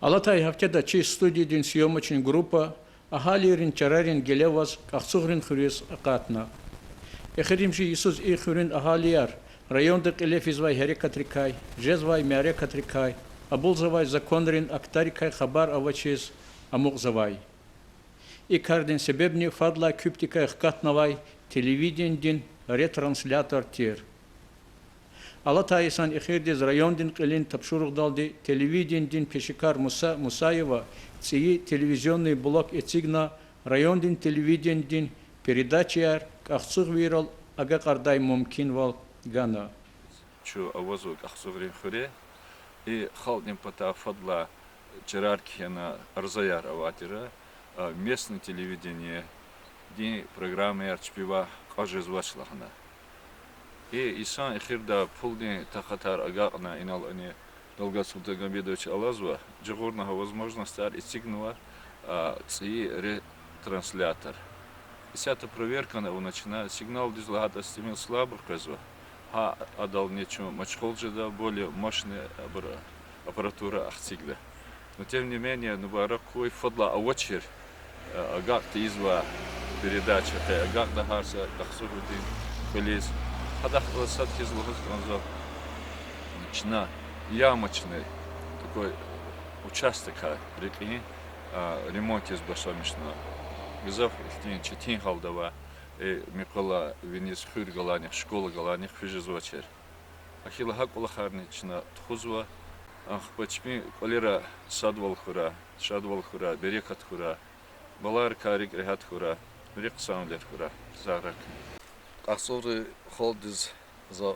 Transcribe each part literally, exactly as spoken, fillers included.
Алатай гьафтеда чи студиядин съёмочный группа агьалийрин чарарин геле аваз КӀахцугърин хуьруьз акъатна. Эхиримжи йисуз и хуьруьн агьалияр районда кьиле физвай гьерекатрикай, жезвай мярекатрикай, кьабулзавай законрин актарикай хабар авачиз амукьзавай. И кардин себебни фадлай куьпдикай хкатнавай телевиденидин ретранслятор тир. Алатай йисан эхирдиз райондин кьилин тапшуругъдалди телевиденидин пешекар Муса Мусаева цӀийи телевизионный блок эцигна, райондин телевиденидин передачаяр кӀахцугъвийрал агакьардай мумкинвал гана. Чун авазва КӀахцугърин хуьре, и халкьдин патай фадлай чарар кхьена, арзаяр авай тир, а, местный телевидениедин программаяр чпивай кьаз жезвач лагьана. И йисан эхирдай пулдин такьатар агакьна, инал ани Далгат Султангьамидович алазва, жагъурна гьа возможностьар, эцигнава, а, цӀийи ретранслятор. Исятда проверкана авуна чна, сигнал дуьз лагьайтӀа, стӀимил слабый къвезва. Гьа адални чун машгъул жеда более мощный абур аппаратура ахцигда. Но тем не менее, мубарак хьуй, фадлай авачир, э, агакь тийизвай передача, къе агакьда гьар са КӀахцугърин кӀвализ. Гьадахъ галаз сад хьиз лугьуз кӀанзава, чна ямочный такой участокар рекьин, а, ремонт ийиз башламишна. Гзаф ихьтин четин гьалда ава, э, мукьвал виниз хуьр галайнихъ, школа галайнихъ физ жезвачир. Эхила гьа кӀвалахарни чна тухузва, ахпа чпин кӀвалера садвал хьурай, шадвал хьурай, берекат хьурай, балайрикай рикӀ регьят хьурай, вири хъсанвилер хьурай, сагърай. КӀахцугърин халкьдиз за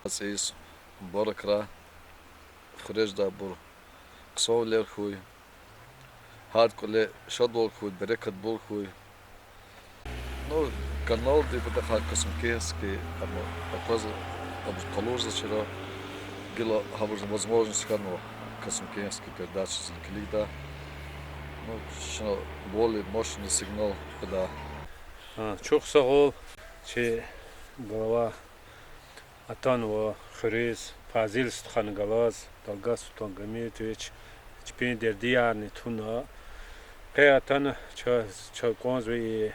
цӀийиз мубаракрай, хуьре жедайбур хъсанвилер хьуй, гьар кӀвале шадвал хьуй, берекатбур хьуй. Ну, каналди патахъай Касумкентский, ам, акваз, абур къалурзавачир, гила гьабур возможность хьанва Касумкентский передачадизни килигдай. Ну, чна более мощный сигнал къведай. А, чухсагъул, чи глава атанва хуьруьз, Фазил стхани галаз, Далгат Султангьамидович, чпин дердиярни туна. Къе атана чаз, чаз кӀанзава и,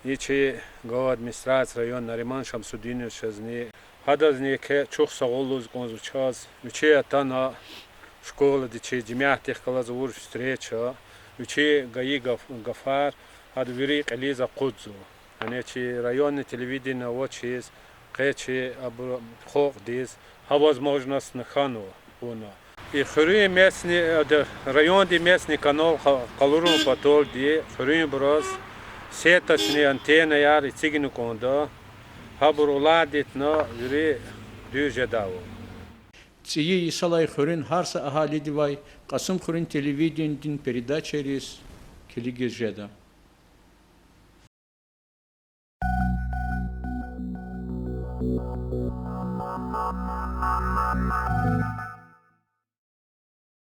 и чи глава администрации района Нариман Шамсудиновичазни, гьадазни еке чухсагъул лугьуз кӀанзава чаз. Вичи атана школади чи жемятдихъ галаз авур встреча, вичи гайи гаф-, гафар гьада вири кьилиз акъудзава. Яни чи районный телевидение авачиз, къе чи абур халкьдиз гьа возможностьни хьанва вуна. И хуьруьн местный, э, райондин местный канал къа-, къалурун паталди хуьруьнбуруз сеточный антеннаяр эцигна кӀанда, гьабур уландитӀна вири дуьз жедайвал. ЦӀийи йисалай хуьруьн гьар са агьалидивай Кьасумхуьруьн телевиденидин передачайриз килигиз жеда.